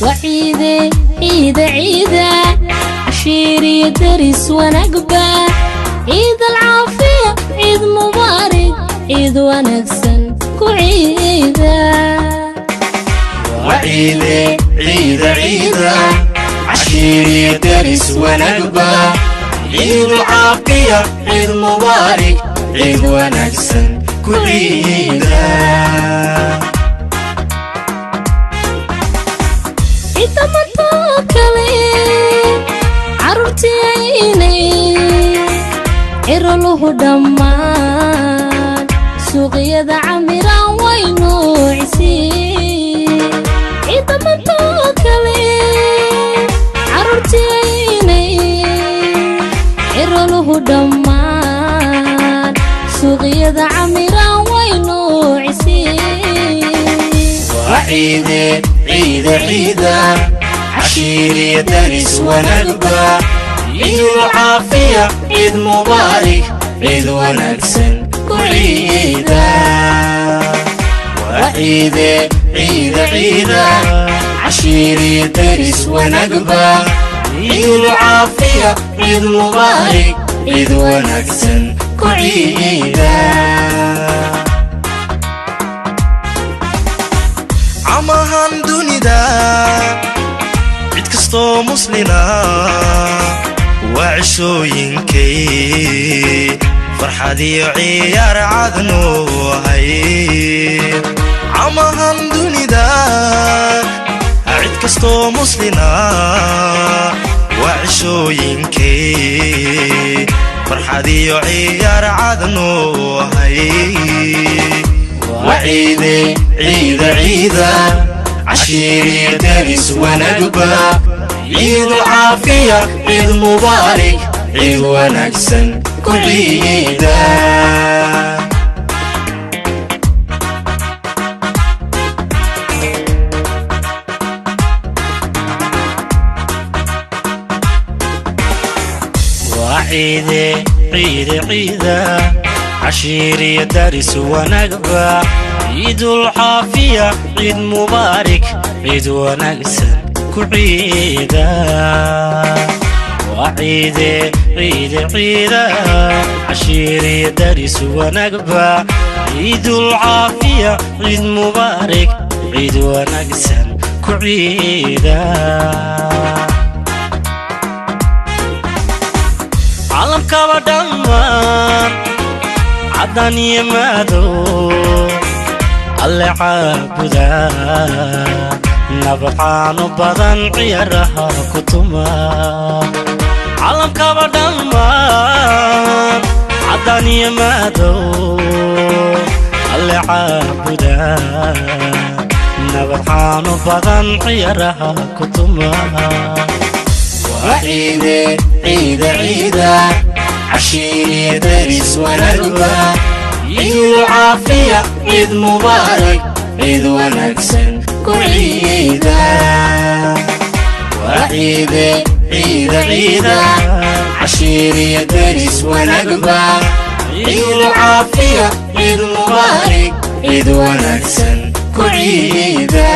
Waa ciide, ciida, ciida, cashiiriyo deris wanaagba. Ciid alcaafiya, ciid mubaarig, ciid wanaagsan ku ciida. Waciide, ciida, ciida, cashiiriyo deris wanaagba. Ciid caafiya, ciid mubaarig, ciid wanaagsan ku ciida. Ciidamadoo kale, carruurtiinay, ciroluhu dhammaan suuqyada camiraan way noocisiin. Ciidamadoo kale, carruurtiinay, ciroluhu dhammaan suuqyada camiraan way noocisiin. Waciide, ciida, ciida, cashiiriyo deris wanaagba. Ciid caafiya, ciid mubaarig, ciid wanaagsan ku ciida. Waciide, ciida, ciida, cashiiriyo deris wanaagba. Ciid caafiya, ciid mubaarig, ciid wanaagsan ku ciida. Camahan dunida cid kastoo muslina waa cishooyinkay farxad iyo ciyaar cadnu ahay. Camahan dunida cid kastoo muslina waa cishooyinkay farxad iyo ciyaar cadnu ahay. Waciide, ciida, ciida, cashiiriyo deris wanaagba. Ciid caafiya, ciid mubaarig, ciid wanaagsan ku ciida. Waa ciide, ciide, ciida, cashiiriyo daris wanaagba. Ciidul caafiya, ciid mubaarig, ciid wanaagsan ku ciida. Waa ciide, ciide, ciida, cashiiriyo daris wanaagba. Ciidul caafiya, ciid mubaarig, ciid wanaagsan ku ciida. Caalamkaba dhammaan caddan iyo madow alle caabuda, nabcaanu badan ciyaaraha ku tuma. Caalamkaba dhammaan caddan iyo madow alle caabuda, nabadcaanu badan ciyaaraha ku tuma. Waciide, ciida, ciida, cashiiriyo deris wanaagba. Ciid caafiya, ciid mubaarig, ciid wanaagsan ku ciida. Waciide, ciida, ciida, cashiiriyo deris wanaagba. Ciid caafiya, ciid mubaarig, ciid wanaagsan ku ciida.